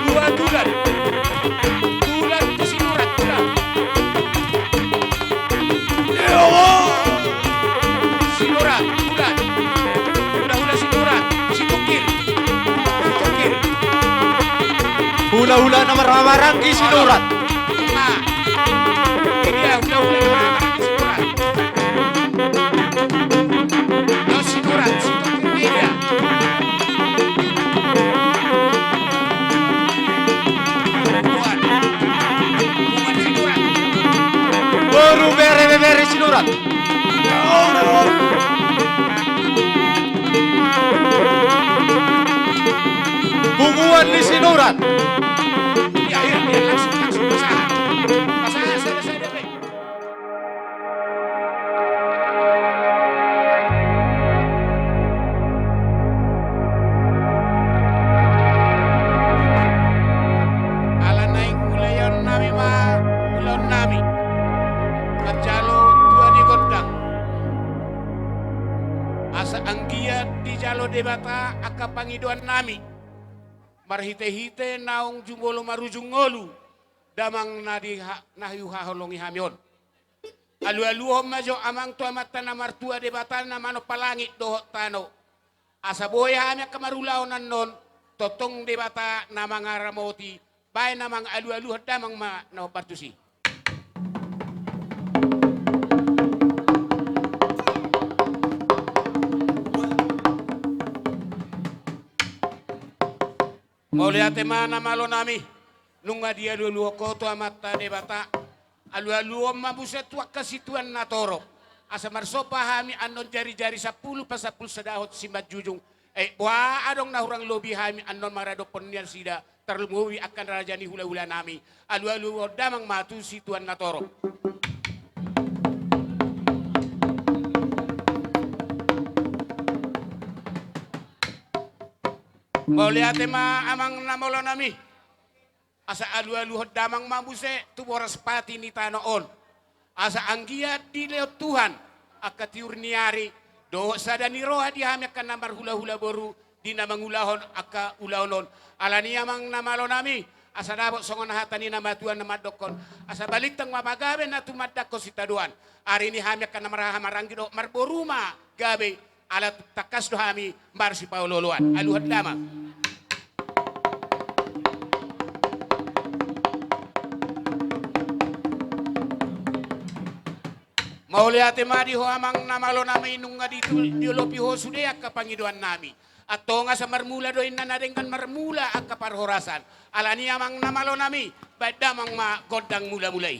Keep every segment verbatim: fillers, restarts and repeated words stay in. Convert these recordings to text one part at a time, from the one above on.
Dua tulan. Tulan tu Sinurat, tulan. Sinurat, tulan. Hula-hula Sinurat. Situngkir. Situngkir. Hula-hula na marhahamaranggi Sinurat. Nah. Ini dia, hula-hula na marhahamaranggi Sinurat. Dos Sinurat, Situngkir, ini dia. Boru, bere, bebere Sinurat. Punguan ni Sinurat. Ya, ya, ya, langsung, langsung pasahat. Pasahat, selesai, selesai. Ala naeng mulaion nami ma ulaon nami, manjalo tua ni gondang. Asa anggiat dijalo Debata angka pangidoan nami, marhite-hite naung jumolo marujung ngolu, damang na di ha-, na huhaholongi hami on. Alu-aluhon ma jo amang tu Amanta na martua Debata na manompa langit dohot tano. Asa boi hami angka marulaon annon, tongtong Debata na mangaramoti, baen amang alu-aluhon damang ma na hombar tusi. Mauliate ma na malo nami, nunga dialu-aluhon ho tu Amanta Debata, alu-aluhon ma muse tu angka situan na torop. Asa marsomba hami annon jari-jari sampulu pasampulu sadahon simanjujung. Eh, boha adong na hurang lobi hami annon maradophon ni nasida, tarlumobi angka raja ni hula-hula nami. Alu-aluhon damang ma tu situan na torop. Mauliate ma amang na malo nami. Asa alu-aluhon damang ma muse tu boras pati ni tano on. Asa anggiat dilehon Tuhan angka tiur ni ari dohot sada ni roha di hami angka na marhula-hula boru di na mangulahon angka ulaon on. Alani amang na malo nami, asa dapot songon hata ni na matua na mandokkon, asa balintang ma pagabe na tumandangkon sitadoan. Ari ni hami angka na marhahamaranggi dohot marboru ma gabe, ala tangkas do hami marsipaolo-oloan. Aluhon damang. Mauliate ma di ho amang na malo nami, nunga ditu-, diolopi ho sude angka pangidoan nami. Antong asa marmula do inna na denggan marmula angka parhorasan. Alani amang na malo nami, baen damang ma gondang mula-mula i.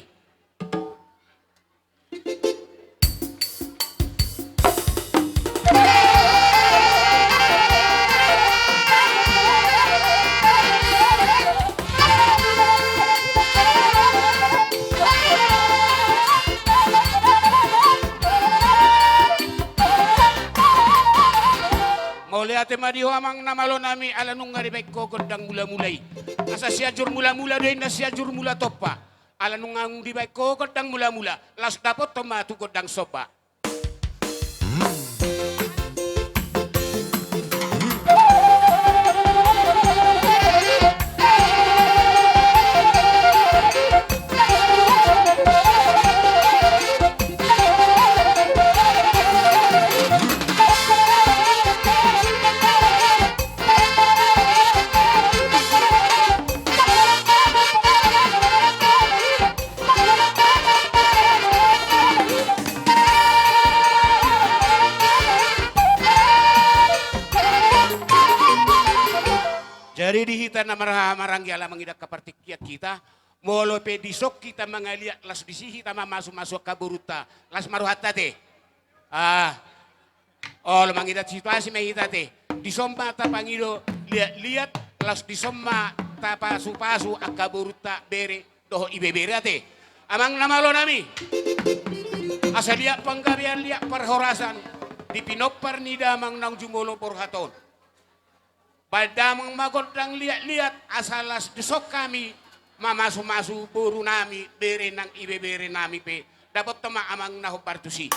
Mauliate ma di ho amang na malo nami, ala nunga dibaen ho gondang mula-mula i. Asa Sianjur Mula-mula do inna Sianjur Mula Tompa. Ala nunga dibaen ho gondang mula-mula, laos dapothon ma tu gondang somba. Jadi di hita na marhahamaranggi, ala mangido angka partingkian hita, molo pe dison hita mangaliat, laos disi hita mamasu-masu angka borunta, laos ma rohanta ate. Ah. Olo, mangido situasi ma hita ate. Dison ma tapangido liat-liat, laos dison ma tapasu-pasu angka borunta bere dohot ibebere ate. Amang na malo nami. Asa liat panggabean, liat parhorasan di pinompar ni damang naung jumolo borhat on. Baen damang ma gondang liat-liat, asa laos dison hami mamasu-masu boru nami, bere nang ibebere nami pe. Dapothon ma amang na hombar tusi.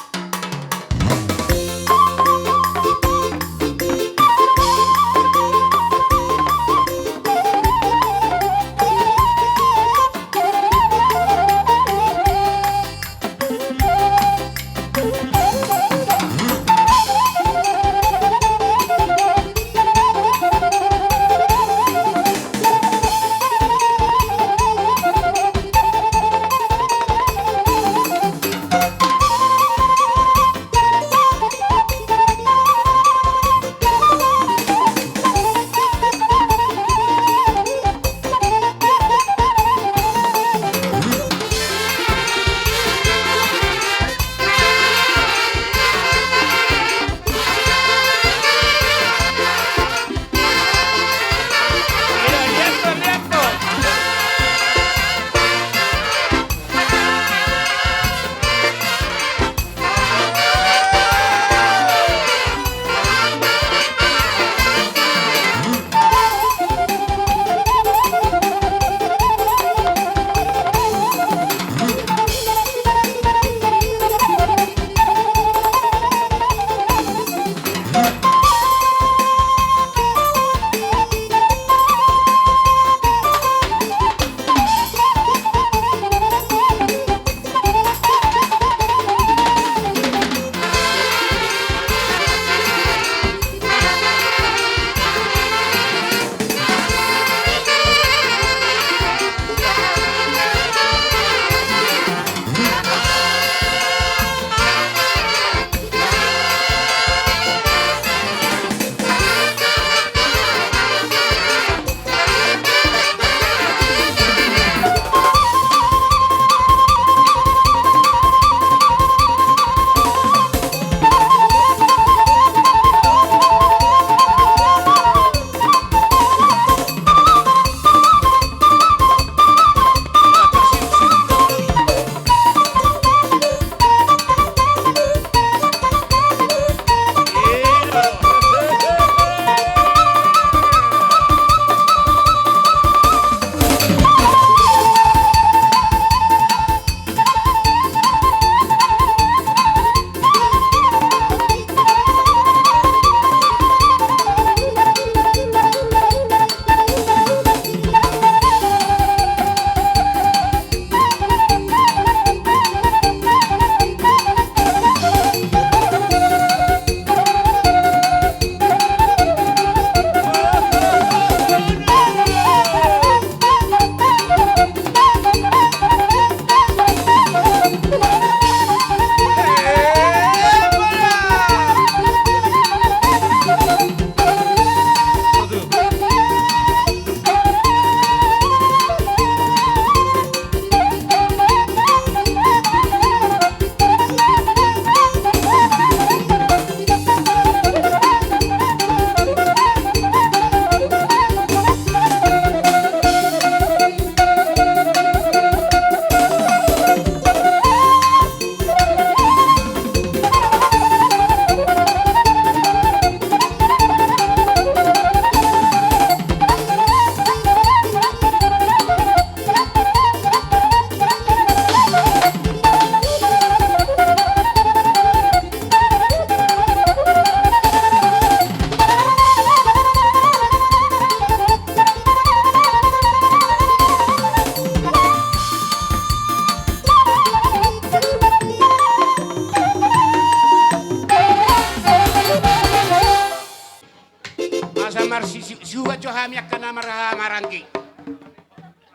Hami angka na marhaha maranggi,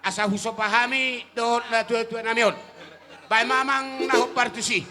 asa husomba hami dohot natuatua nami on. Baen ma amang na hombar tusi.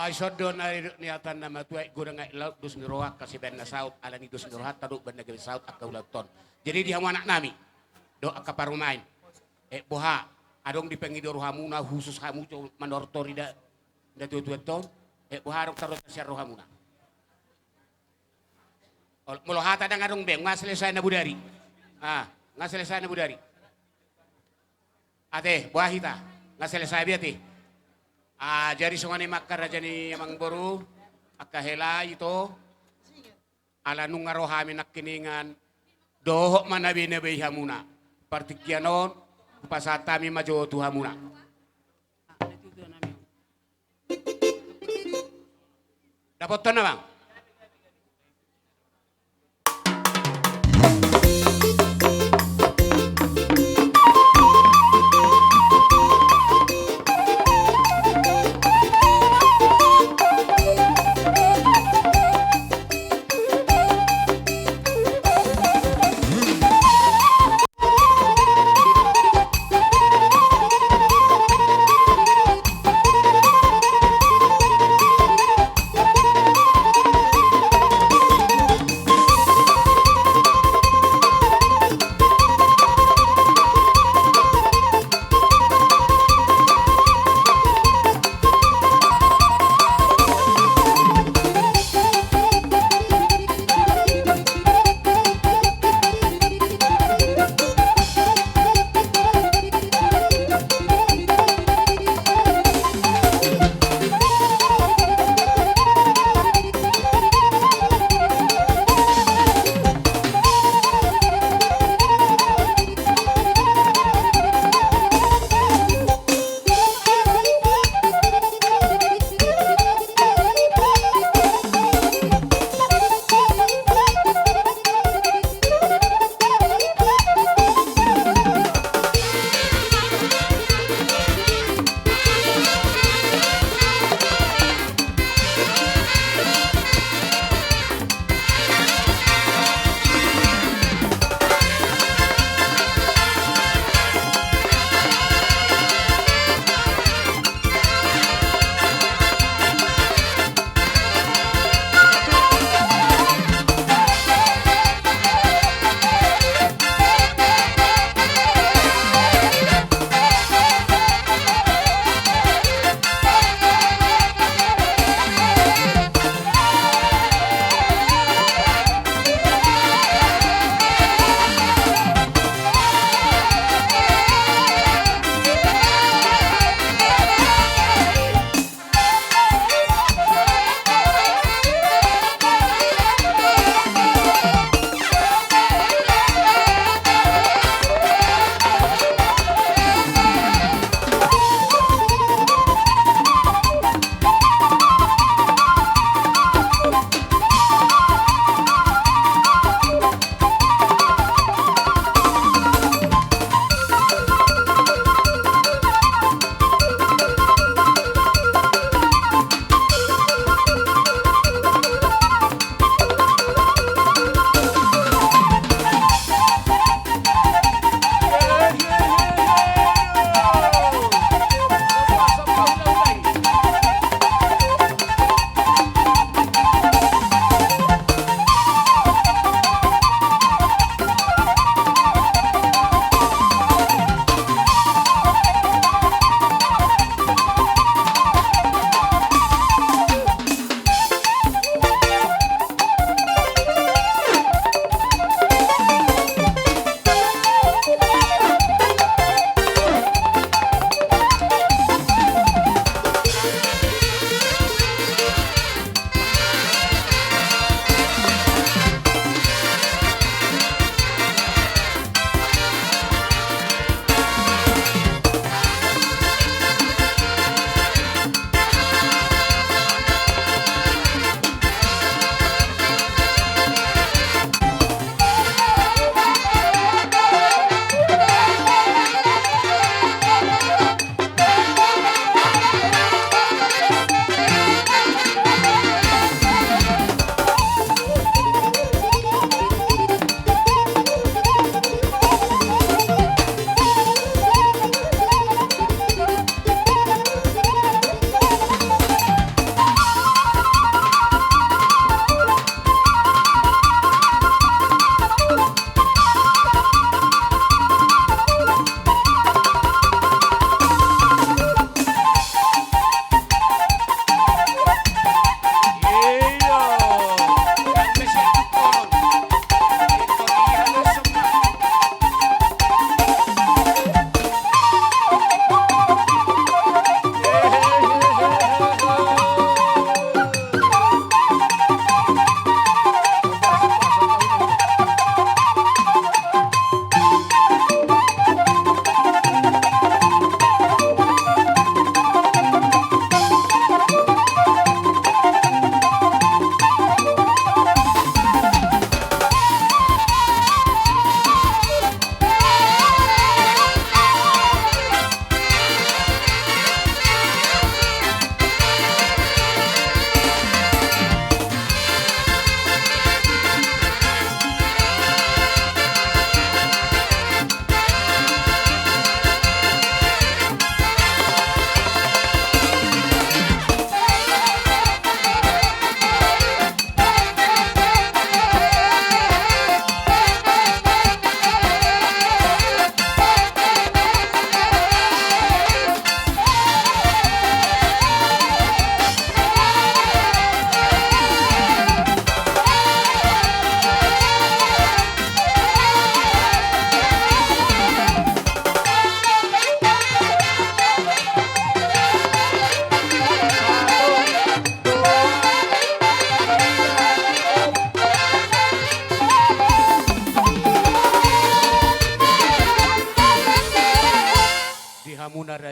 Ai songon na nidok ni hata na matua, godang aek laut dos ni roha, angka sibaen na saut, alani dos ni rohanta do umbahen na gabe saut angka ulaonta on. Jadi di hamu anak nami dohot angka parumaen, eh, boha, adong dipangido rohamuna husus hamu jo manortor i da, da tuatua on? Eh, boha adong taruhon sian rohamuna? Ol-, molo hata ndang adong be, nga selesai na bodari. Ah, nga selesai na bodari. Ate, boha hita? Nga selesai be ate. Ah, jadi songon i ma angka raja ni amangboru, angka hela ito. Ala nunga ro hami nangkiningan, dohot ma na be na be i hamuna. Partingkian on, hupasahat hami ma jo tu hamuna. Dapothon, Amang.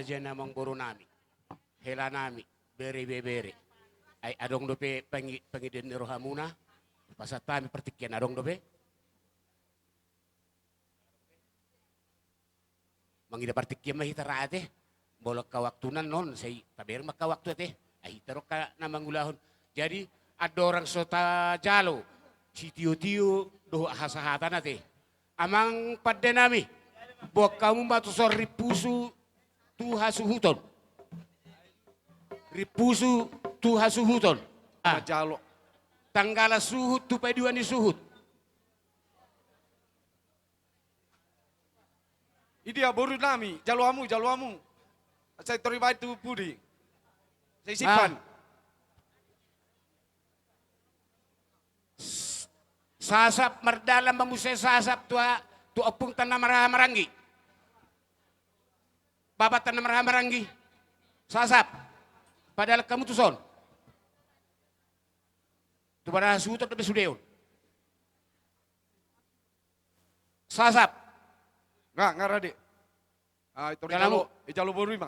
Sian amangboru nami, hela nami, bere ibebere. Ai adong dope pangi-, pangidoan ni rohamuna, pasahat hami partingkian, adong dope? Mangida partingkian ma hita ra ate. Molo angka waktuna non, sai tabereng ma angka waktu ate. Ai hita do angka na mangulahon. Jadi andorang so tajalo sitiotio dohot hasahatan ate, amang pande nami, boan hamu ma tuson rimpusu tu hasuhuton. Rimpusu tu hasuhuton. Ah. Manjalo. Tanggala suhut tu paidua ni suhut. Idia boru nami, jalo hamu, jalo hamu. Sai tor dibaen tu pudi. Sai simpan. Ah. S-, Sasap mardalan ma muse Sasap tu a-, tu ompungta na marhaha maranggi. Bapanta na marhaha maranggi. Sasap. Padahal hamu tuson. Tu baraha suhut dope sude on. Sasapi. Nga, nga rade. Ah, ito. Jalo, ijalo boru i ma.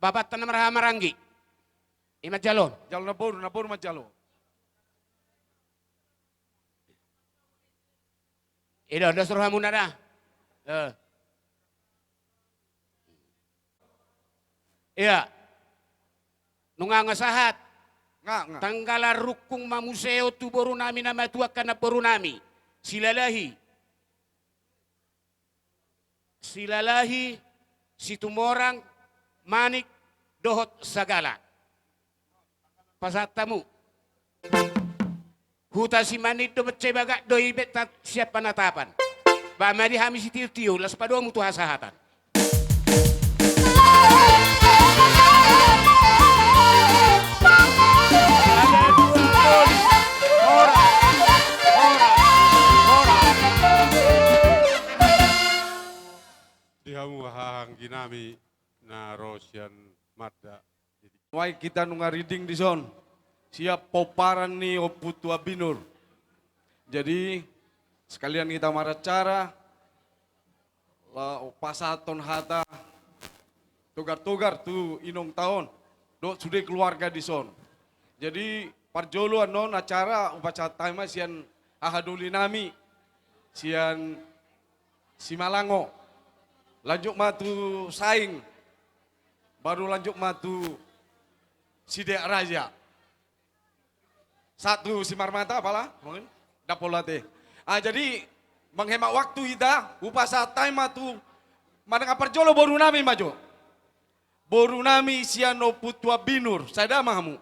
Bapanta na marhaha maranggi. I ma jalo. Jalo na boru, na boru ma jalo. Ido, dos rohamuna da. Eh. Ia. Nunga nga sahat. Nga, nga. Tanggala rungkung ma muse on tu boru nami na matua, angka namboru nami. Silalahi. Silalahi, Situmorang, Manik, dohot Sagala. Pasahat hamu. Huta Simanik do, mansai bagak do i, beta sian panatapan. Ba ma di hami sitiotio, laos padomu tu hasahatan. Di hamu haha anggi nami na ro sian Manda. Nuaeng hita nunga rinding dison sian pomparan ni Ompu Tuan Binur. Jadi, sekalian hita maracara, laho pasahathon hata togar-togar tu inongta on dohot sude keluarga dison. Jadi, parjolo annon acara hupasahat hami ma sian haha doli nami sian Simalango. Lanjut ma tu Saing. Baru lanjut ma tu Sideak Raja. Sahat tu Simarmata, apala? Mungkin? Dapol ate. Ah, jadi, menghemat waktu hita, hupasahat hami ma tu, manang parjolo boru nami ma jo. Boru nami sian Ompu Tuan Binur, sada ma hamu.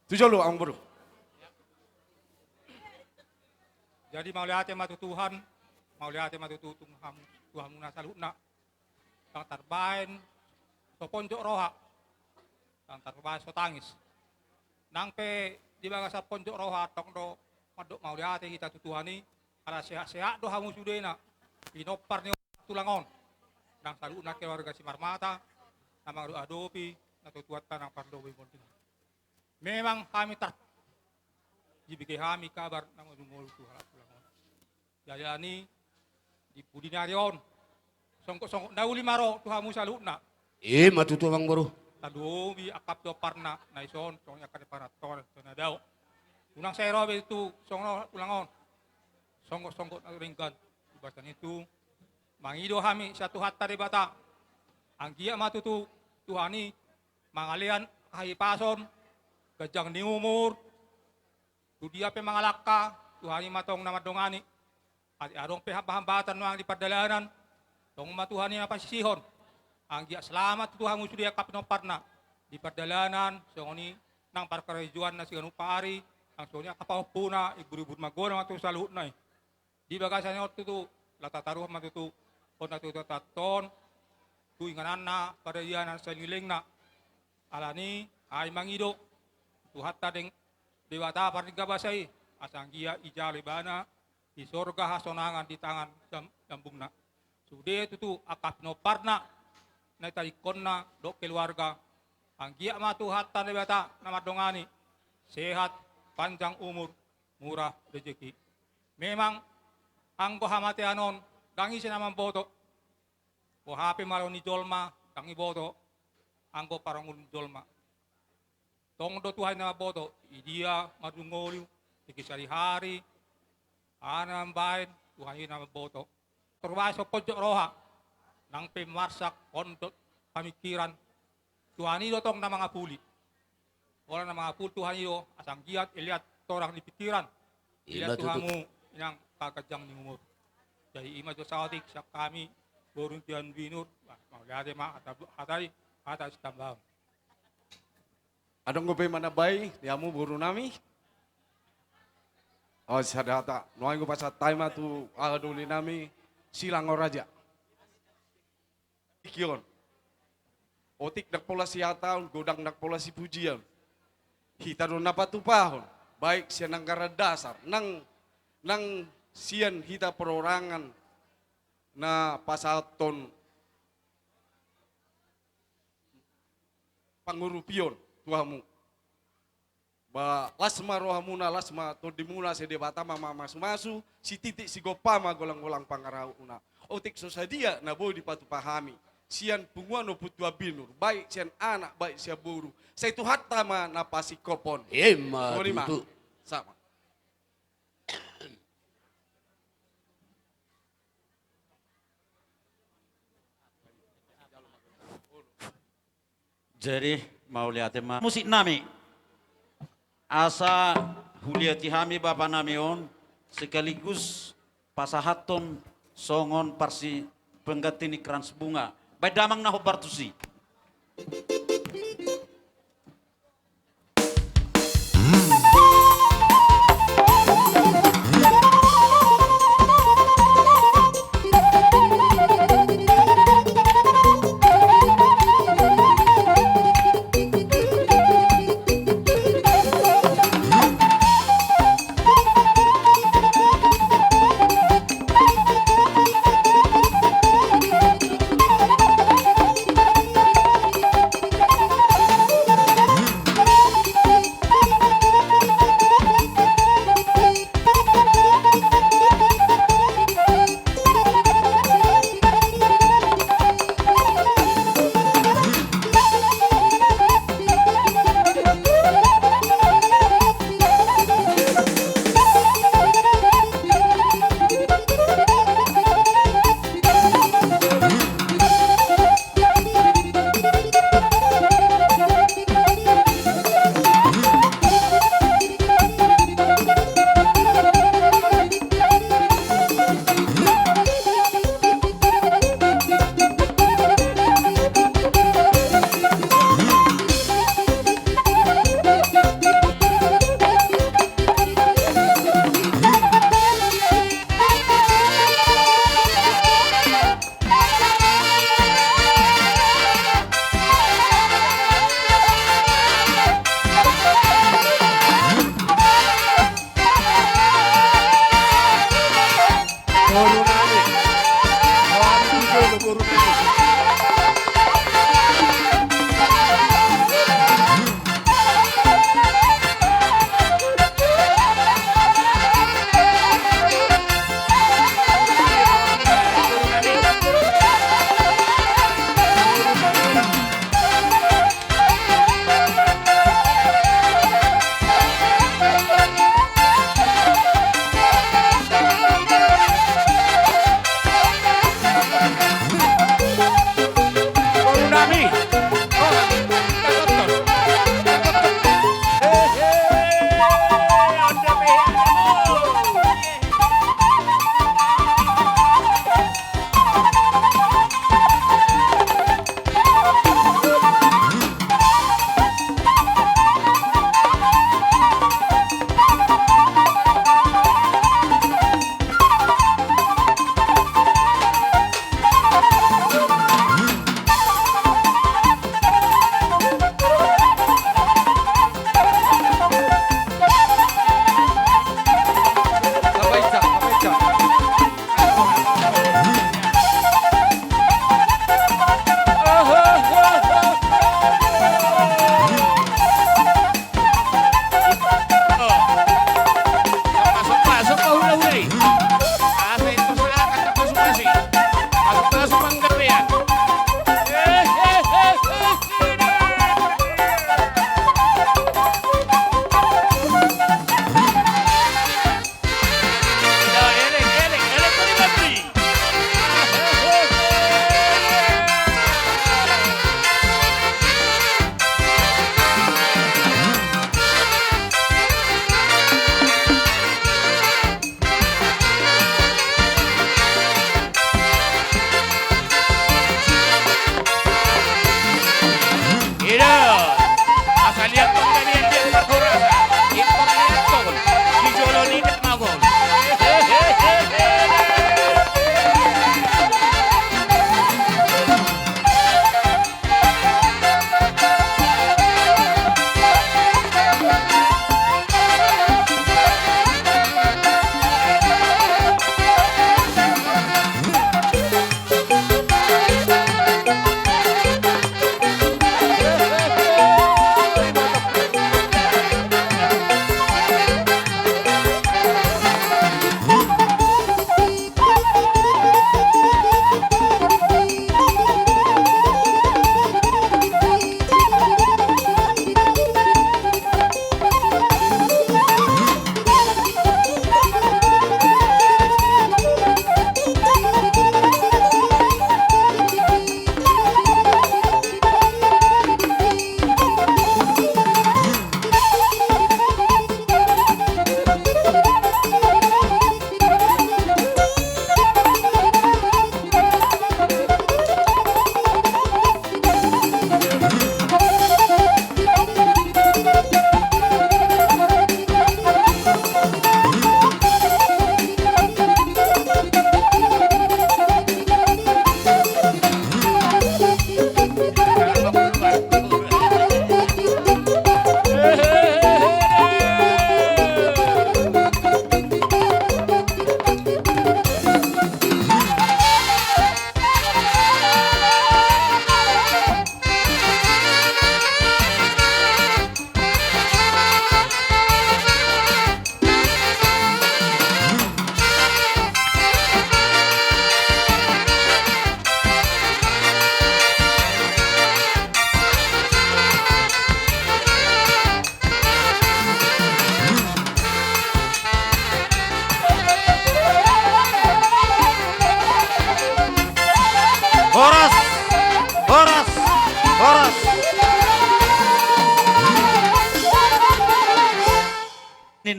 Tu jolo, amangboru. Jadi, mauliate ma tu Tuhan, mauliate ma tu, tu, tu hamu, tu hamuna saluhutna. Ndang tarbaen so ponjot roha, ndang tarbaen so tangis. Nang pe di bagasan ponjot roha, tong do mandok mauliate hita tu Tuhan i, ala sehat-sehat do hamu sudena, pinompar ni tulang on, nang saluhutna keluarga Simarmata, na mangadopi-adopi natuatuanta nang parlobei monding. Memang hami tar-, dibege hami kabar na mangolu-ngolu tu halak tulang on. Jadi, ala ni, di pudi ni ari on, songgop-songgop na uli ma ro tu hamu saluhutna. I ma tutu, amangboru. Tadomi angka pinomparna na dison, songon i angka ni parantona, songon na dao. Unang sai ro be tu songon on, tulang on. Songgop-songgop na denggan. Di bagasan i tutu, mangido hami sian Tuhanta Debata. Anggiat ma tutu Tuhan i mangalean hahipason, ganjang ni umur, tu dia pe mangalangka, Tuhan i ma tong na mandongani. Atik adong pe hamba-hambatan nuaeng di pardalanan, tong ma Tuhan i na pasisihon. Anggiat selamat tu hamu sude angka pinomparna di pardalanan, songon i nang parkarejoanna siganup ari, nang songon i angka pahompuna, ibur-ibur margogo ma tu saluhutna i. Di bagasan on tutu, laho tataruhon ma tutu on na tutu taton tu ingananna, paradianan salelengna. Ala ni, hami mangido Tuhanta deng Debata pardenggan basa i, asa anggiat dijalo ibana di sorga hasonangan di tangan jam-, jambungna. Sude tutu angka pinomparna na tadingkonna dohot keluarga, anggiat ma Tuhanta Debata na mandongani, sehat, panjang umur, murah rezeki. Memang Anggo hamatean on, ndang ise na mamboto. Boha pe malo ni jolma, ndang diboto anggo parngoluon ni jolma. Tong do Tuhan i na mamboto, i dia marngolu, tingki sadihari, aha na mambahen, Tuhan i na mamboto. Tor bahen so ponjot roha, nang pe marsak on do pamingkiran, Tuhan i do tong na mangapuli. Holan na mangapuli Tuhan i do, asa anggiat dilean torang ni pingkiran, dilean tu hamu inang pangganjang ni umur. Jadi i ma jo saotik sian hami, boru ni Tian Binur, bah, mauliate ma, hata, hata i, hata sitambaon. Adong dope manambai di hamu boru nami? O, sada hata. Nuaeng hupasahat hami ma tu aha doli nami, Silango Raja. Tingki on. Otik ndang pola sihataon, godang ndang pola sipujion. Hita do na patupahon, baik sian anggaran dasar, nang, nang sian hita perorangan na pasahathon pangurupion tu hamu. Ba las ma rohamuna, las ma tondimuna, sai Debata ma mamasumasu, sititi sigompa ma golanggolang pangarahutna. Otik so sadia na boi dipatupa hami sian punguan Ompu Tuan Binur, baik sian anak, baik sian boru, sai Tuhanta ma na pasingkophon. Emma tutu. Sama. Jadi, mauliate ma musik nami. Asa huliati hami bapa nami on, sekaligus pasahathon songon parsi pengganti ni krans bunga. Baen damang na hombar tusi.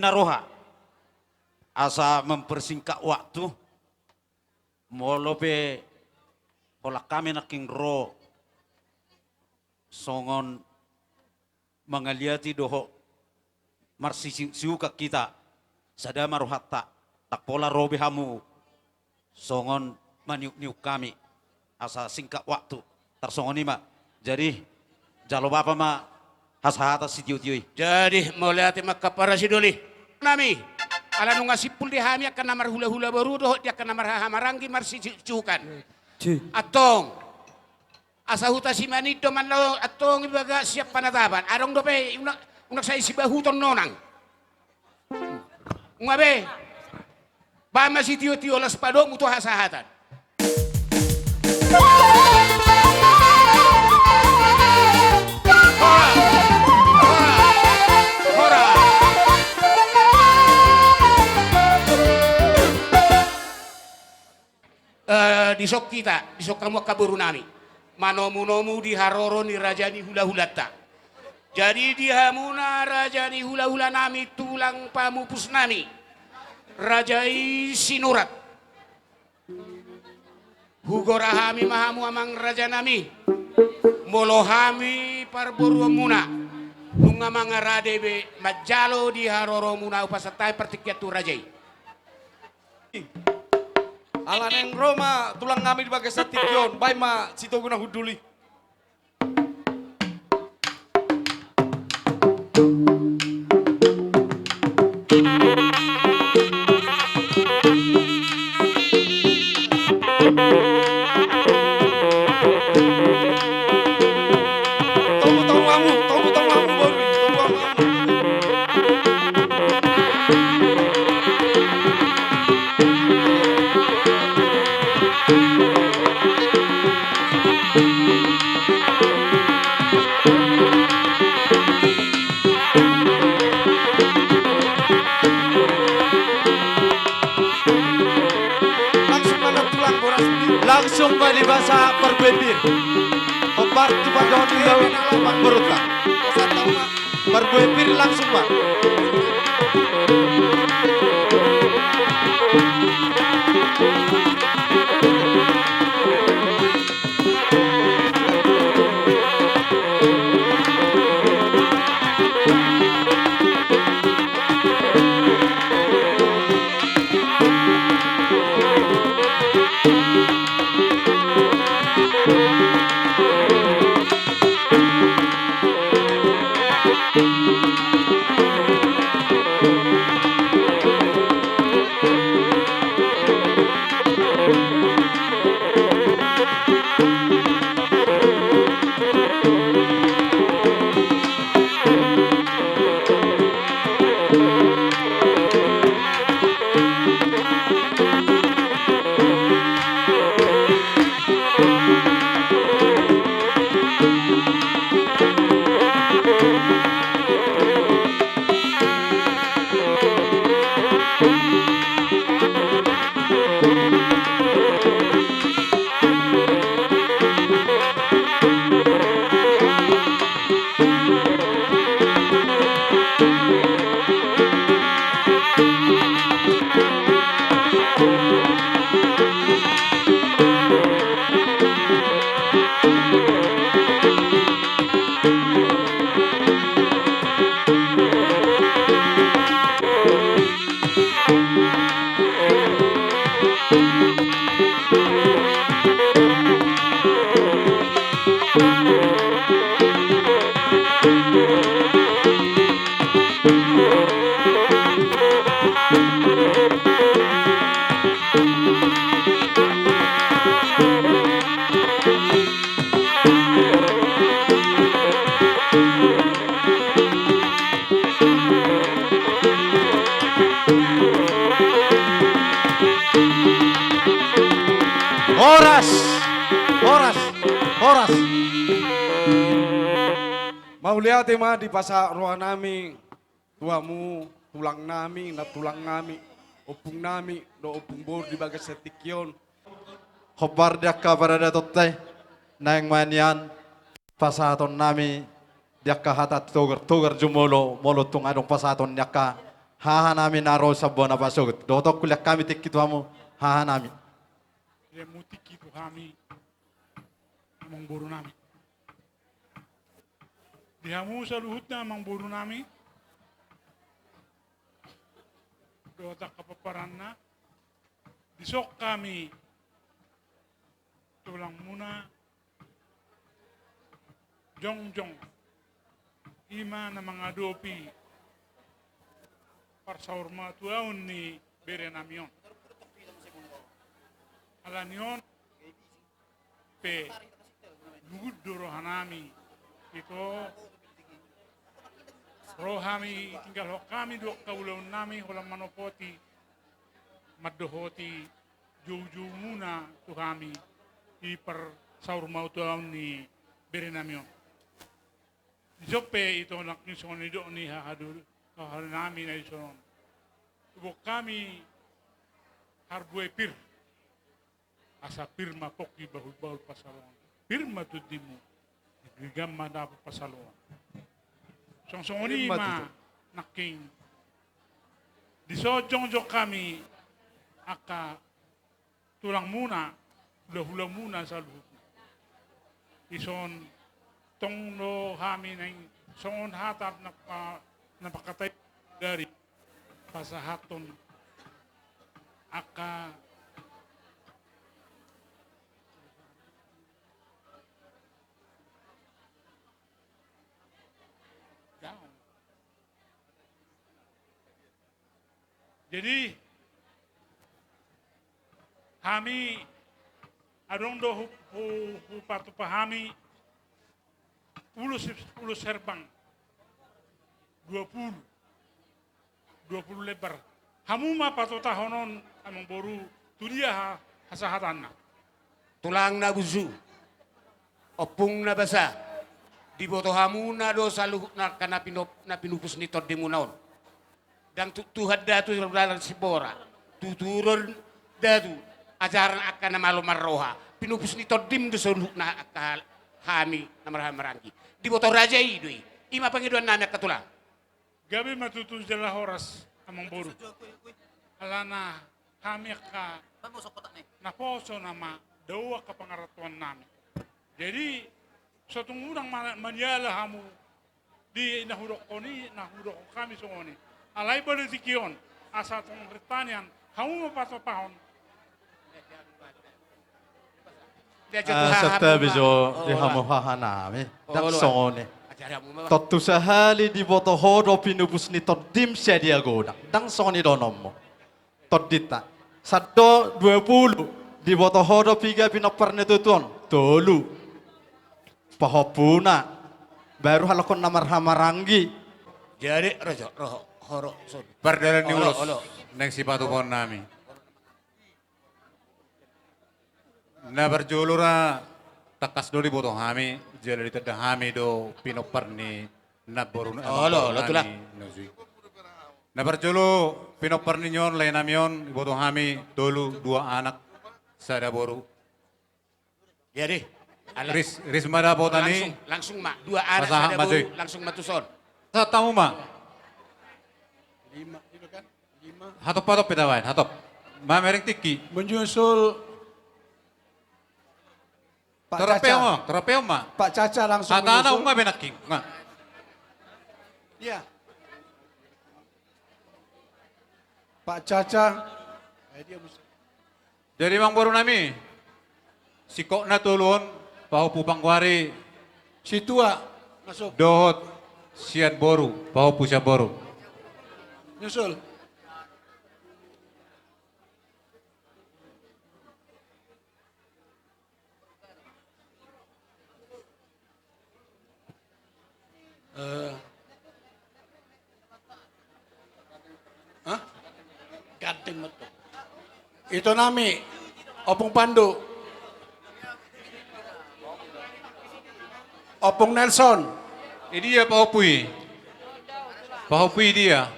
na roha. Asa mempersingkat waktu, molo pe holan hami nangkin ro songon mangaliati dohot marsiuksiukan hita, sada ma rohanta, ndang pola ro be hamu songon maniukniuk hami, asa singkat waktu, tarsongon i ma. Jadi, jalo bapa ma hasahatan sitiotio i. Jadi, mauliate ma angka parasidolinami, ala nunga simpul di hami angka na marhulahula boru dohot di angka na marhahamaranggi marsiuksiukan. Antong, asa huta Simanit do manang antong i bagas sian panatapan. Adong dope, unang, unang sai sibahuton nonang. Nunga be. Baen ma sitiotio, las padomu tu hasahatan. Hora! Hora! Hora! Eh, dison hita, dison hamu angka borunami, manomunomu di haroro ni raja ni hulahulanta. Jadi di hamuna raja ni hulahulanami, tulang pamupusnami, raja i Sinurat, hugora hami ma hamu amang rajanami, molo hami parboruonmuna nunga mangarade be manjalo di haroromuna, hupasahat hami partingkian tu raja i. Ala naeng ro ma tulang nami di bagasan tingki on, baen ma sitogu na hundul i. Togu, togu hamu, togu, togu hamu, boru i, togu hamu. Langsung ma na tulang boras ni. Langsung ma dibasa parbue pir. Hombar tu panggabean ni hau pangborunta. Parbue pir langsung ma. Horas, horas, horas. Mauliate ma dipasahat rohanami tu hamu tulangnami, nantulangnami, ompungnami dohot ompung boru di bagasan tingki on. Hombar di angka paradatonta i, naeng ma nian pasahatonnami di angka hata togartogar jumolo, molo tung adong pasahaton ni angka hahanami na ro sian bona pasogot. Dohot kulian hami tingki tu hamu, hahanami. Diamu tingki tu hami, amangboru nami. Di hamu saluhutna, amangboru nami, dohot angka pomparanna, dison hami, tulangmuna, jongjong, i ma na mangadopi parsaurmatuaon ni berenami on. Ala ni on pe, luhut do rohanami, ito, ro hami, tinggalhon hami do angka ulaonnami, holan manopoti, mandohoti joujoumuna tu hami, di parsaurmatuaon ni berenami on. Dison pe, ito, nangkin songon nidok ni haha do, hahanami na dison on. Tubu hami, harbue pir. Asa pir ma pongki, bahulbahul pansalongan. Pir ma tondimu, denggan ma dapot pansalongan. Songon i ma, pir ma tutu, nangkin. Dison jongjong hami, angka tulangmuna, hulahulamuna saluhutna. Dison tong do hami naeng songon hata na pa-, na pangkatai dari pasahathon angka Jadi, hami adong do hu-, hu-, hupatupa hami ulos, ulos herbang dua pulu, dua pulu lembar. Hamu ma patotahon on, amangboru, tu dia ha-, hasahatanna. Tulang na busu, ompung na basa, diboto hamuna do saluhutna angka na pinop-, na pinupus ni tondimuna on. Ndang tu-, tutuhon da tu dalan simbora, tutuhon da tu ajaran angka na malo marroha, pinupus ni tondim do saluhutna angka hami na marhahamaranggi. Diboto raja i do i, i ma pangidoannami angka tulang. Gabe ma tutu jala horas, amangboru. Alana hami angka naposo nama dao angka pangarantoannami. Jadi, so tung unang ma-, maniala hamu di na hudokkon i, na hudokkon hami songon i. Alai boi do tingki on, asa tong rinta nian, hamu ma patopahon. Ah, santabi jo di hamu hahanami. Ndang songon i. Tontu sahali diboto ho do pinupus ni tondim sadia godang. Ndang songon i dohononmu. Tondinta. Sandok dua pulu. Diboto ho do piga pinompar ni tutu on? Tolu. Pahompuna. Baru halak on na marhahamaranggi. Jadi, ro jo, ro, ho ro, son. Pardalan ni ulos. Olo, olo. Naeng sipatupaonnami. Na parjolo ra tangkas do diboto hami, jala ditanda hami do pinompar ni namboru, olo, olo, namboru tulang. Na parjolo pinompar ni on, laenami on, diboto hami tolu, dua anak, sada boru. Jadi, ala- Ris, ris ma dapotan i. Langsung, langsung ma, dua anak, sada boru, langsung ma tuson. Pasahat hamu ma. Lima, lima kan? Hatop, hatop pe tabaen, hatop. Mamereng tingki. Menyusul Pak Caca. Toropeon ma, toropeon ma. Pak Caca langsung menyusul. Hatana unga be nangkin. Nah. Iya. Pak Caca. Eh, dia mus- Jadi, amangborunami, singkopna tolu on, pahompu panggoari. Situa, masuk. Dohot sian boru, pahompu sian boru. Nyusul. Eh. Hah? Ganteng betul. Ito nami, Ompung Pandu. Ompung Nelson. Idia pahompu i? Pahompu idia?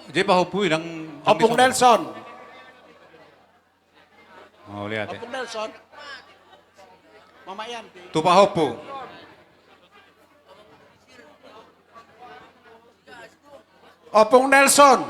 Jadi pahompu i ndang, ndang Ompung Nelson. Mau lihat ya. Ompung Nelson. Mama Yanti. Tu pahompu. Ompung Nelson.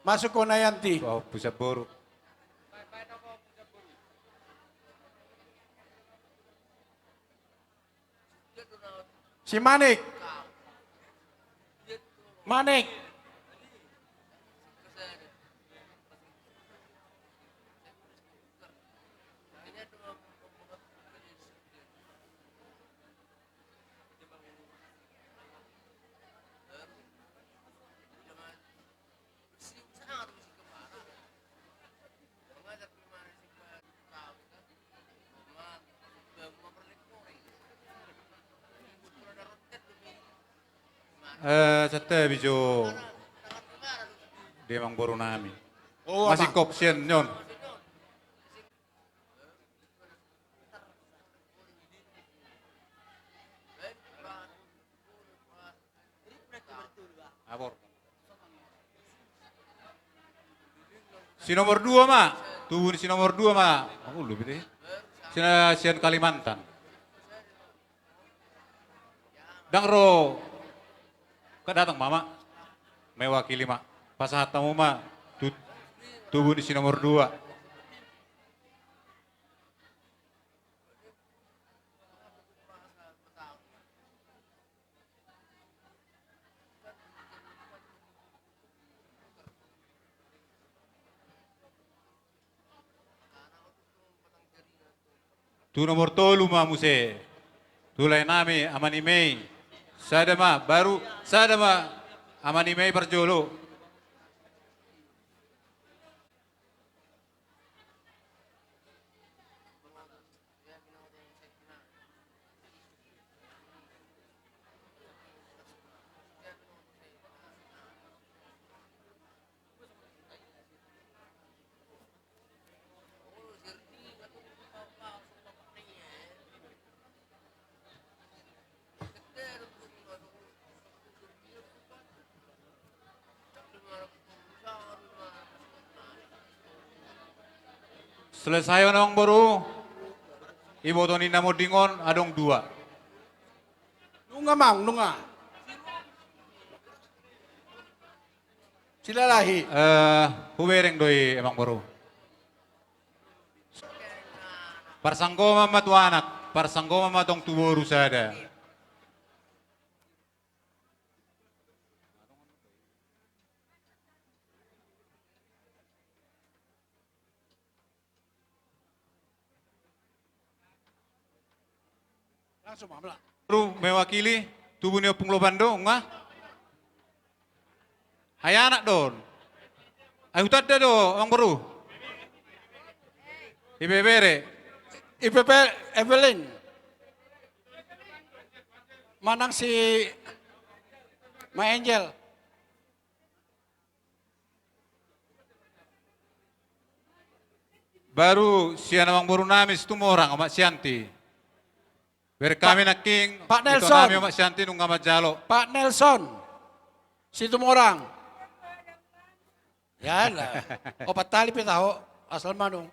Masuk ho na Yanti. Oh, Pusat Boru. Si Manik. Manik. Eh, santabi jo di amang boru nami. Oh, masingkop sian on. Si nomor dua ma, tubu ni si nomor dua ma. Aku lupa deh. Sian, sian Kalimantan. Ndang ro. Ka datang ma, ma. Mewakili ma. Pasahat hamu ma tu-, tubu ni si nomor dua. Tu nomor tolu ma muse. Tu lae nami, Ama ni Mei. Sada ma, baru sada ma, Ama ni Mei parjolo. Selesai on, amang boru. Iboto ni na monding on adong dua. Nunga, amang, nunga. Silalahi. Eh, hubereng do i, amang boru. Parsanggoman ma tu anak, parsanggoman ma tong tu boru sada. Langsung ma, mela. Boru mewakili tubu ni Ompung Lopan do, nunga. Ai anak do on. Ai hutanda do, amang boru. Ibebere. Ibebe Evelyn. Manang si Ma Angel. Baru sian amang boru nami Situmorang, Omak Sianti. Bereng hami nangkin, Pak Nelson. Ito nami Omak Sianti nunga manjalo. Pak Nelson. Situmorang. Ya lah. Opat tali pe taho, asal manung.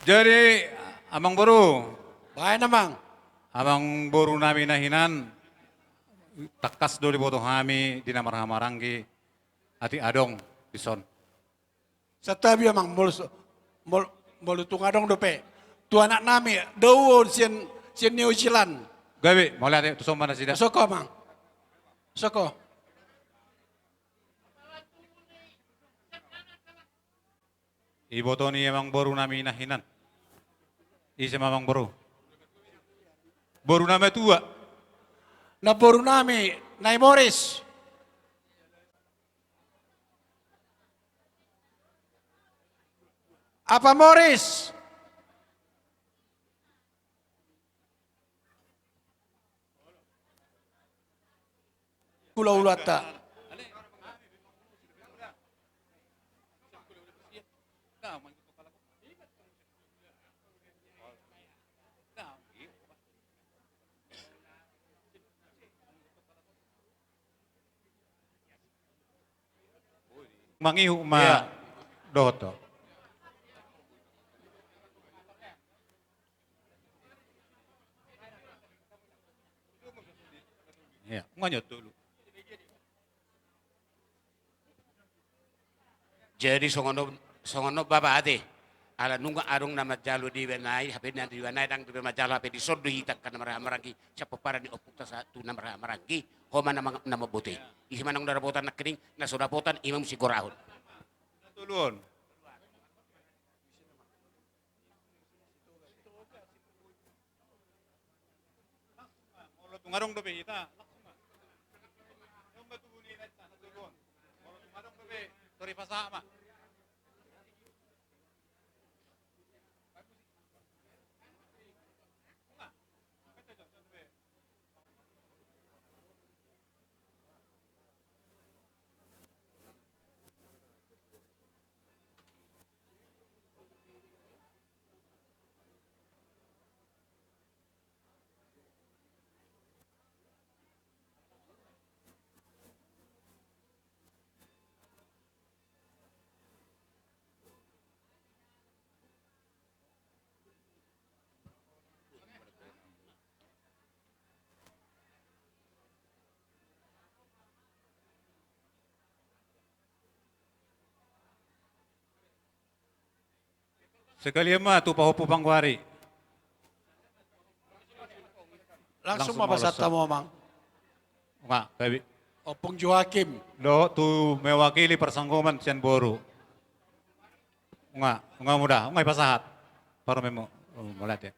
Jadi, amang boru. Baen, amang. Amang boru nami na hinan, tangkas do diboto hami di na marhahamaranggi, atik adong dison. Santabi, amang, molo, molo, molo tung adong dope. Tu anak nami, dao sian, sian New Zealand. Gabe, mauliate, tuson ma nasida. Soko, amang. Soko. Iboto ni amang boru nami na hinan. Ise ma amang boru? Boru nami tua. Na boru nami, Nai Moris. Apa Moris? Ulaulata. Mangihut ma. Iya. Dohot do. Iya, manyo tolu. Jadi songon on, songon on bapa ate. Ala nunga adong na manjalo di iba nai, hape na di iba nai ndang dope manjalo, hape dison do hita angka na marhahamaranggi, sian pomparan ni ompunta sahat tu na marhahamaranggi, ho ma na mang-, na mamboto i. Ise ma naung dapotan nangkining, na so dapotan, i ma muse gorahon. Toluhon. Molo tung adong dope hita, langsung ma. Adong ma tubu ni lae, na tolu on. Molo tung adong dope, tor dipasahat ma. Sekalian ma tu pahompu panggoari. Langsung ma pasahat hamu, Amang. Nga, Ompung Joakim. Dohot tu mewakili parsanggoman sian boru. Nga, nga muda, nga ipasahat. Parumaenmu. Oh, mauliate.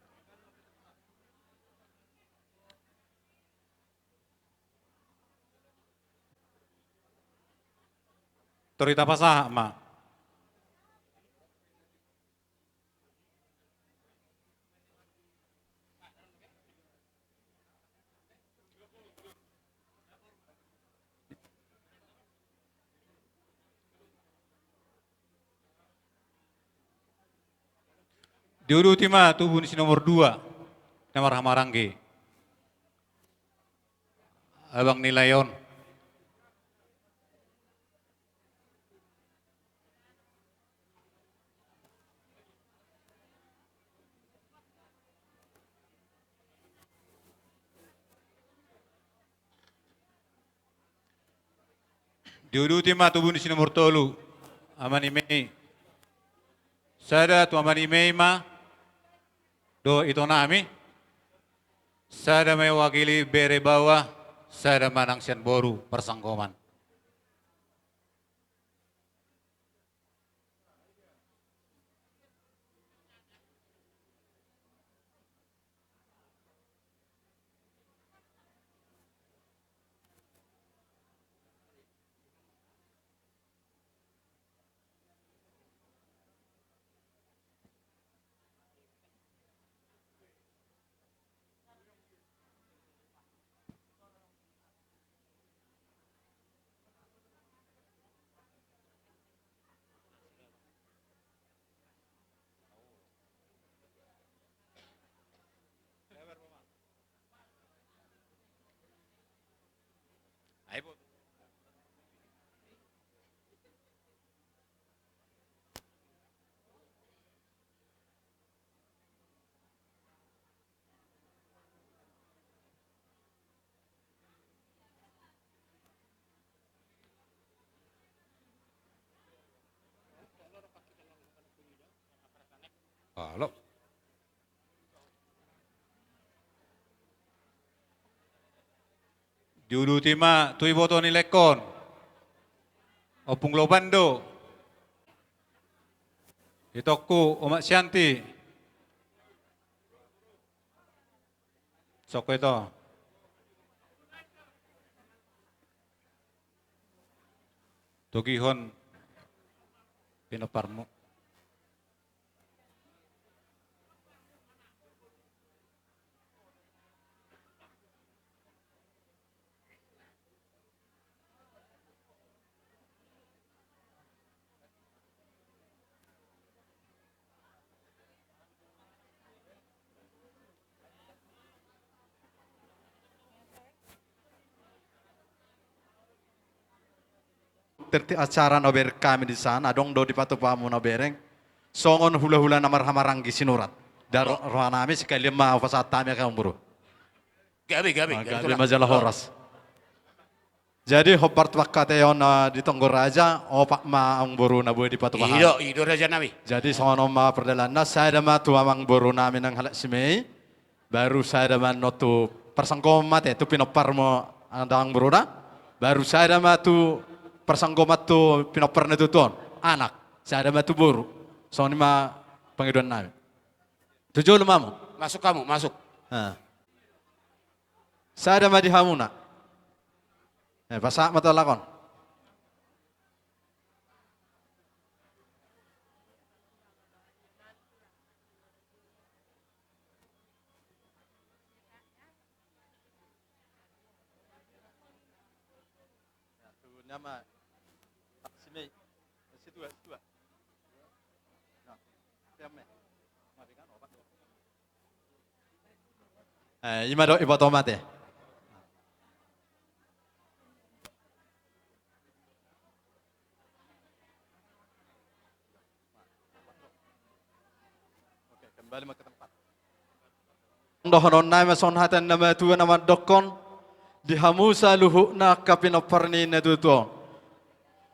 Tor hita pasahat ma. Diuduti ma tubu ni si nomor dua, na marhahamaranggi. Abang ni lae on. Diuduti ma tubu ni si nomor tolu, Ama ni Mei. Sada tu Ama ni Mei ma dohot itonami. Sada mewakili bere baoa, sada ma nang sian boru parsanggoman. Halo. Diuduti ma tu iboto ni laengkon. Ompung Lobando. Itongku, Omak Sianti. Soko ito. Togihon pinomparmu. Berarti acara na bereng hami di sana, adong do dipatupa hamu na bereng. Songon hulahula na marhahamaranggi Sinurat. Daro rohanami, sekalian ma hupasahat hami angka amangboru. Gabe, gabe, ah, gabe, gabe ma jala horas. Jadi, hombar tu pangkataion, ah, di tonggo raja, opat ma amangboru na boi dipatupa hami. I do, i do rajanami. Jadi, songon on ma pardalananna, sada ma tu amangborunami nang halak Simei, baru sada ma annon tu parsanggoman ma ate, tu pinomparmu, ah, da amangboruna, baru sada ma tu parsanggoman tu pinompar na tutu on, anak, sada ma tu boru. Songon i ma pangidoannami. Tu jolo ma hamu. Masuk hamu, masuk. Ah. Sada ma di hamuna. Eh, pasahat ma tu halak on. Eh, ima do, iboto ma ate. Oke, kembali ma ke tempat. Dohononnami ma songon hata ni na matua na mandokkon, di hamu saluhutna angka pinompar ni na tutu on.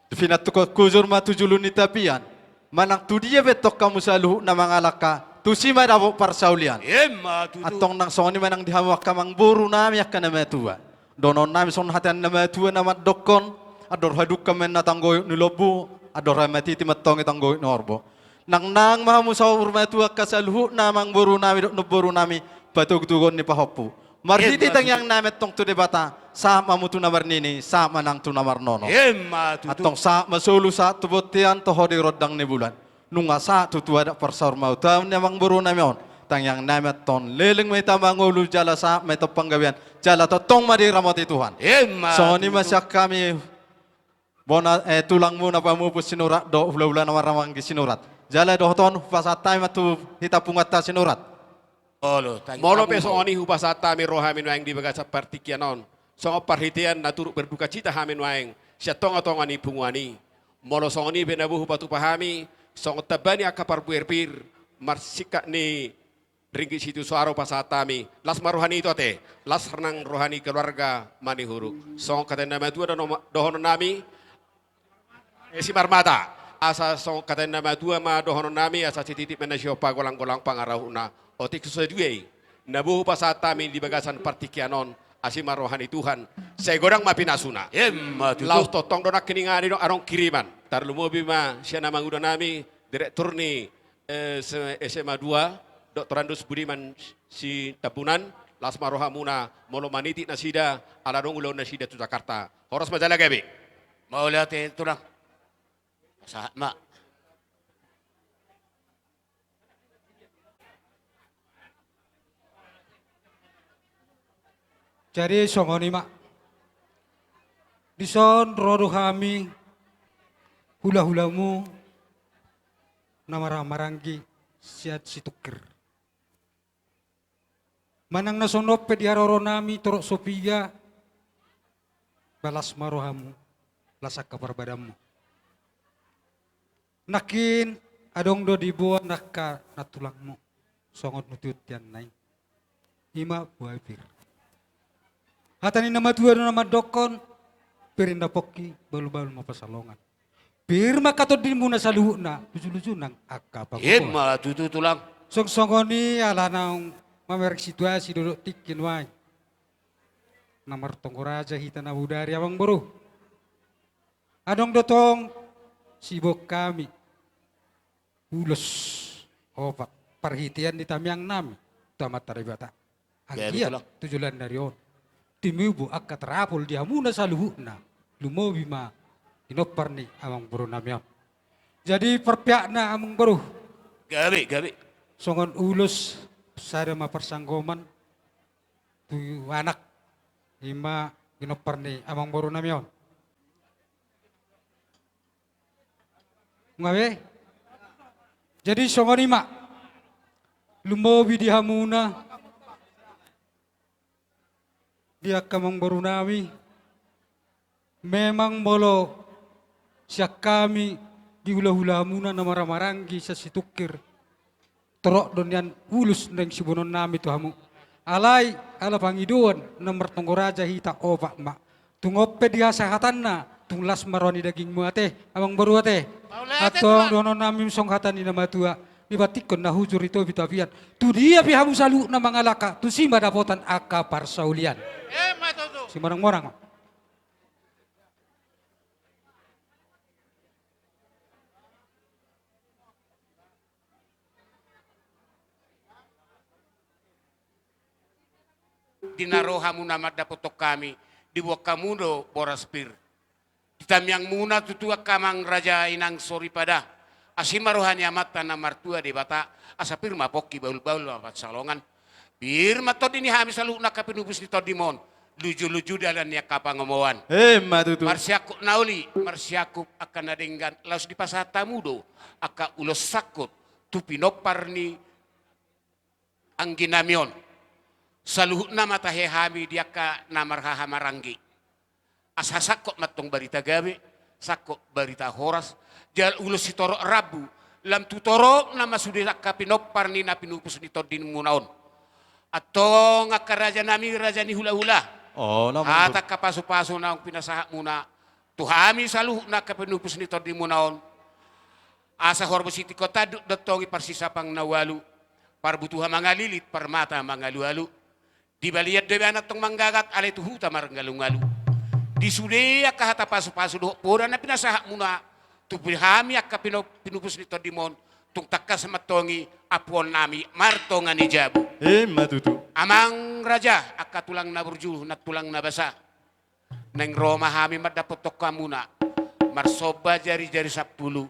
Pinantukhon hujur ma tu julu ni tapian, manang tu dia pe antong hamu saluhutna mangalangka, tusi ma dapot parsaulian. Ima tutu. Antong nang songon i ma nang di hamu angka amangborunami angka na matua. Dohononnami songon hata ni na matua na mandokkon, andor hadungka ma inna tanggoyok ni lombu, andor hamatiti ma antong i tanggoyok ni horbo. Nang nang ma hamu saur matua angka saluhutna amangborunami dohot namborunami, patogtogon ni pahompu. Marhite tangiangnami antong tu Debata, sahat ma hamu tu na marnini, sahat ma nang tu na marnono. Ima tutu. Antong sahat ma solu sahat tu bontean, toho di rondang ni bulan. Nunga sahat tutu adat parsaurmautaan ni amangborunami on. Tangiangnami antong leleng ma hita mangolu jala sahat ma hita panggabean, jala tongtong ma diramoti Tuhan. Ima tutu. Songon i ma sian hami bona, eh, tulangmuna pamupus Sinurat dohot hulahula na marhahamaranggi Sinurat. Jala dohot on hupasahat hami ma tu hita punguanta Sinurat. Olo, tangi-, molo pe songon i hupasahat hami rohami nuaeng di bagasan partingkian on. Songon parhitean na turut berdukacita hami nuaeng sian tongatonga ni punguan i. Molo songon i pe na boi hupatupa hami, songon tamba ni angka parbuer pir, marsingkat ni ringgit sitio suara hupasahat hami, las ma roha ni ito ate, las nang roha ni keluarga Manihuruk. Songon hata ni na matua dohonon-, dohononnami, eh, Simarmata. Asa songon hata ni na matua ma dohononnami, asa sititi ma na sihompa, golanggolang pangarahutna. Otik so sadia i na boi hupasahat hami di bagasan partingkian on, asi ma roha ni Tuhan, sai godang ma pinasuna. Ima tutu. Laos tongtong do nangkin inganan i do adong kiriman. Tarlumobi ma sian amangudanami, direktur ni eh, S-, S M A dua, Doktorandus Budiman Sitambunan, las ma rohamuna, molo manitik nasida, ala adong ulaon nasida tu Jakarta. Horas ma jala gabe. Mauliate tulang. Sahat ma. Jadi songon i ma. Dison ro do hami hulahulamu na marhahamaranggi sian Situngkir. Manang na songon on pe di haroronami torop so piga, las ma rohamu, las angka parbadanmu. Nangkin adong do diboan angka nantulangmu, songon uti-utianna i. Ima boha pir. Hata ni na matua do na mandokkon, pir inna pongki, balul-balul ma pansalongan. Pir ma angka tondimuna saluhutna, luju-luju nang angka pagogoan. Ima tutu tulang. Songon-songon i ala naung mamereng situasi dohot tingki nuaeng. Na martonggo raja hita na bodari amangboru. Adong do tong siboan hami ulos opat parhitean ni tangiangnami tu Amanta Debata. Anggiat tu joloan ni ari on timubu angka tarapul di hamuna saluhutna, lumobi ma ginompar ni amangborunami on. Jadi parpihakna amangboru. Gabe, gabe. Songon ulos sada ma parsanggoman tu anak, ima ginompar ni amangborunami on. Nunga be? Jadi songon i ma. Lumobi di hamuna, di angka amangborunami. Memang molo Sian hami di hulahulamuna na marhahamaranggi sian Situngkir, torop do nian ulos naeng siboanonnami tu hamu. Alai ala pangidoan na martonggo raja hita opat ma. Tung on pe di hasahatanna, tung las ma roha ni dagingmu ate, amangboru ate. Mauliate, Tulang. Antong dohononnami songon hata ni na matua, dipantikkon na hujur i topi tapian. Tudia pe hamu saluhutna mangalangka, tusi ma dapotan angka parsaulian. Emma tutu. Simonang-monang. Di na ro hamuna mandapothon hami, diboan hamu do boras pir. Di tangiangmuna tutu angka amang raja inang soripada. Asi ma roha ni Amanta na martua Debata, asa pir ma pongki, bahulbahul ma pansalongan. Pir ma tondi ni hami saluhutna angka pinupus ni tondim on. Lujuluju dalan ni angka pangomoan. Emma tutu. Marsiangkup na uli, marsiangkup angka na denggan, laos dipasahat hamu do angka ulos sangkot tu pinompar ni angginami on. Saluhutna ma tahe hami di angka na marhahamaranggi. Asa sangkot ma antong barita gabe, sangkot barita horas, jala ulos sitorop rambu, lam tu toropna ma sude angka pinompar ni na pinupus ni tondimuna on. Antong angka rajanami, raja ni hulahula. Oh, na manggo. Hata angka pasupasu naung pinasahatmuna tu hami saluhutna angka pinupus ni tondimuna on. Asa horbo sitiko tanduk do antong i parsisapang na ualu, parbutuha mangalilit, parmata mangalualu. Di balian do ibana antong manggagat, alai tu huta marngalungalu. Di sude angka hata pasupasu dohot poda na pinasahatmuna tu hami angka pino-, pinupus ni tondim on, tung tangkas ma antong i ampuonnami martonga ni jabu. Emma tutu. Amang raja, angka tulang na burju, nantulang na basa. Naeng ro ma hami mandapothon hamuna, marsomba jarijari sampulu,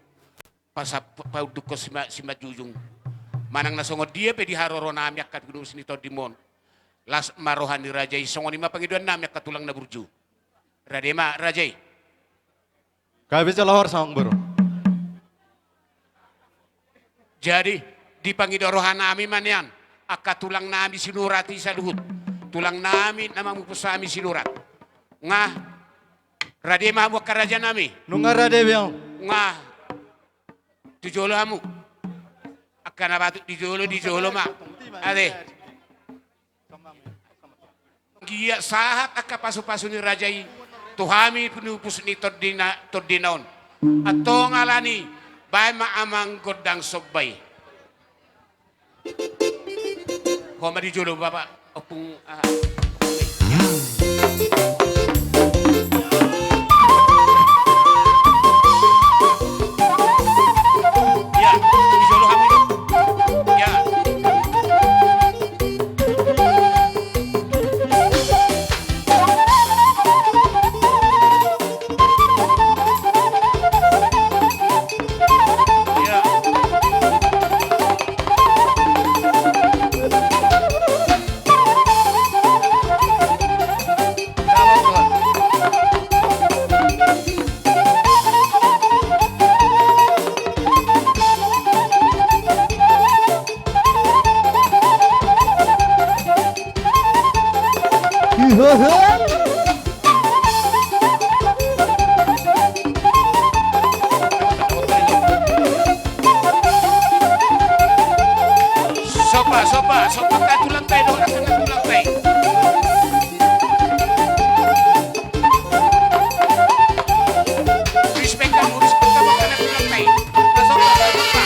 pasap-, paundukkon sima-, simanjujung. Manang na songon dia pe di haroronami angka pinupus ni tondim on, las ma roha ni raja i, songon i ma pangidoannami angka tulang na burju. Rade ma raja i. Gabe jala horas, amangboru. Jadi, dipangido rohanami ma nian angka tulangnami Sinurat i saluhut. Tulangnami na mamupus hami Sinurat. Nga, rade ma hamu angka rajanami. Nunga rade be ahu. Nga, tu jolo hamu. Angka na patut di jolo, di jolo ma. Ate. Anggiat sahat angka pasupasu ni raja i tu hami pinupus ni tondina, tondina on. Antong alani, baen ma amang gondang somba i. Ho ma di jolo, Bapak Ompung, ah, Ompung i. Ya, di jolo hamu. Ya. Sopa, sopa, sopa, angka tulangta i, dohot angka tulangta i. Respect hamu, respect hamu, angka tulangta i. Sopa, sopa.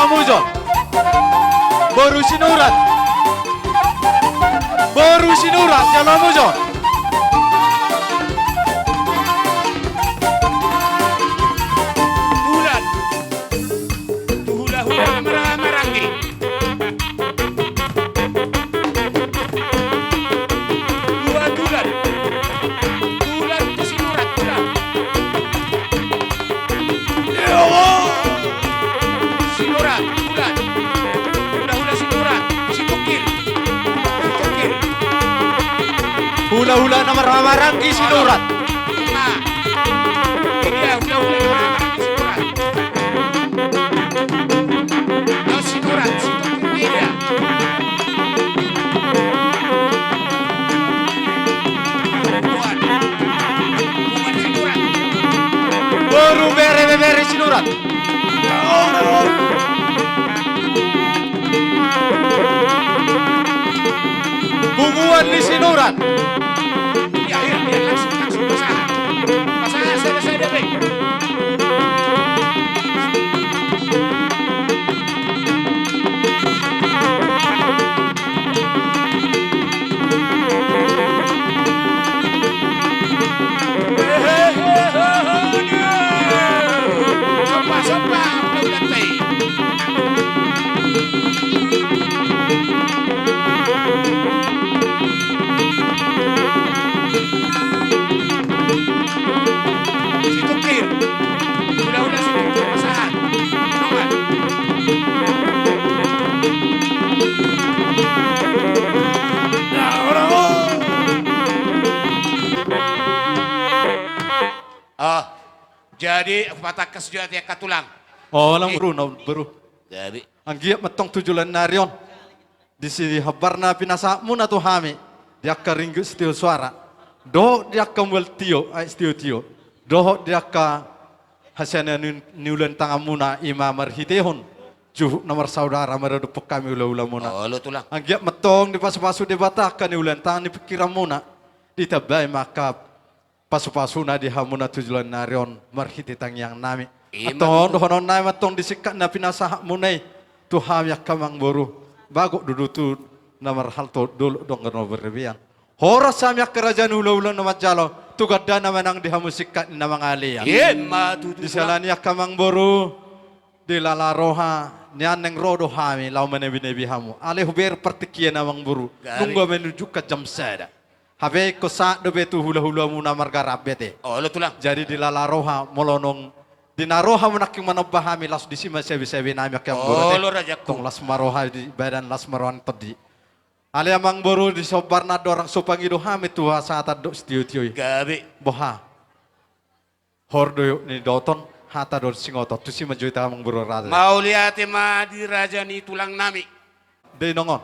Jalo hamu jo. Boru Sinurat. Boru Sinurat, jalo hamu jo. Tulan. Tu hulahula na marhahamaranggi. Dua tulan. Tulan tu Sinurat, tulan. Sinurat, tulan. Hulahula Sinurat. Situngkir. Situngkir. Hulahula na marhahamaranggi Sinurat. Nah. Iya, hulahula na marhahamaranggi Sinurat. Laos Sinurat, Situngkir dia. Boru bere, bebere Sinurat. Punguan ni Sinurat. Iya, iya, iya, langsung, langsung pasahat. Pasahat, saida, saida, be. Situngkir. Hulahula Situngkir, pasahat. Nongan. Ah, jadi patangkas jo ate angka tulang. Oh, lang boru, na boru. Jadi. Anggiat ma tong tu joloan ni ari on. Disi hombar na pinasahatmuna tu hami, di angka ringgit sitio suara, dohot di angka mual tio, ai sitio-tio, dohot di angka hasian ni, ni ulaon tanganmuna, i ma marhitehon juhut na marsaudara maradophon hami hula-hulamuna. Olo, tulang. Anggiat ma tong dipasu-pasu Debata angka ni ulaon tangan ni pingkiranmuna, ditambai ma angka pasu-pasuna di hamuna tu joloan ni ari on marhite tangiangnami. Antong dohononnami ma tong di singkat na pinasahatmuna i tu hami angka amangboru, bagot do tutu na marhalto, dolok do anggo na berlebihan. Horas hami angka raja ni hula-hula na manjalo, tu gandana ma nang di hamu singkat ni na mangalean. Ima tutu. Di siala ni i angka amangboru, dilala roha nian naeng ro do hami laho manebi-nebi hamu. Alai hubereng partingkian amangboru, nunga manunjukhon jam sada. Hape ingkon sahat dope tu hula-hulamuna marga Rambet i. Olo, tulang. Jadi dilala roha, molo nunga di na ro hamu nangkin manomba hami, laos disi ma siabe-siabenami angka amangboru ate. Olo, rajaku. Tong las ma roha di badan, las ma roha ni tondi. Alai amangboru, disi hombar na andorang so pangido hami tu hasahatan dohot sitio-tio i. Gabe. Boha? Hordo ni doton, hata dohot singoton, tusi ma jo hita amangboru raja. Mauliate ma di raja ni tulangnami. Dei nongon.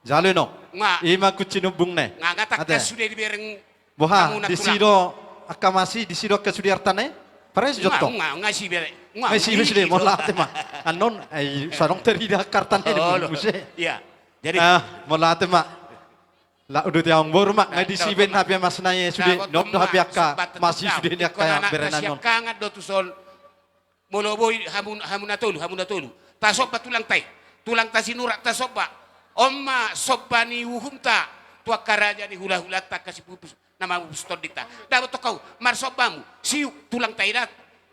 Jalo i nong. Nga. Ima kunci ni ombungna i. Nga, nga tangkas sude dibereng. Boha, hamuna tulang. Disi do angka masi, disi do angka sude artana i. Pares jo tong. Nga, nga, nga isi bere. Nga, nga isi, isi sude, mauliate ma. Annon, ai, so adong tarida angka artana i. Olo. Muse. Iya. Jadi. Ah, mauliate ma. Laho do tu amangboru ma, nga disi baen hape masna i sude, nop do hape angka masi sude ni angka berenan on. Siangkangan do tuson, molo boi hamu, hamu na tolu, hamu na tolu. Tasomba tulangta i, tulangta Sinurat tasomba. On ma somba ni uhumta tu angka raja ni hula-hulanta, angka sipupus na mamupus tondinta. Dapothon hamu, marsomba hamu, siuk tulangta i da.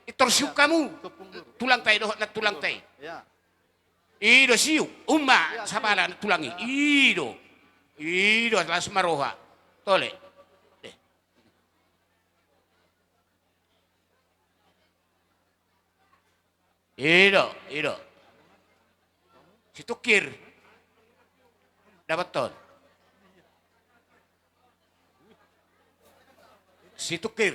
Pintor siuk hamu tulangta i dohot nantulangta i. I do siuk, on ma sabala tulang i. I do. I do, las ma roha. Tole. I do, i do. Situngkir. Dapothon. Situngkir.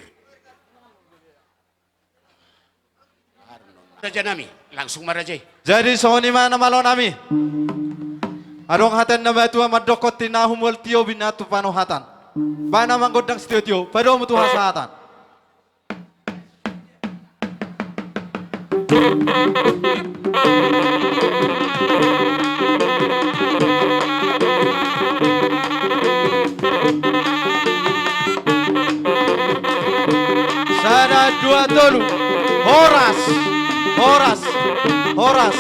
Rajanami, langsung ma raja i. Jadi songon i ma na malonami. Adong hata ni na matua mandok, tinahu mual tio, binatu panuhatan. Bahen ma gondang sitio-tio, padomu tu hasahatan. Sada, dua, tolu. Horas. Horas. Horas.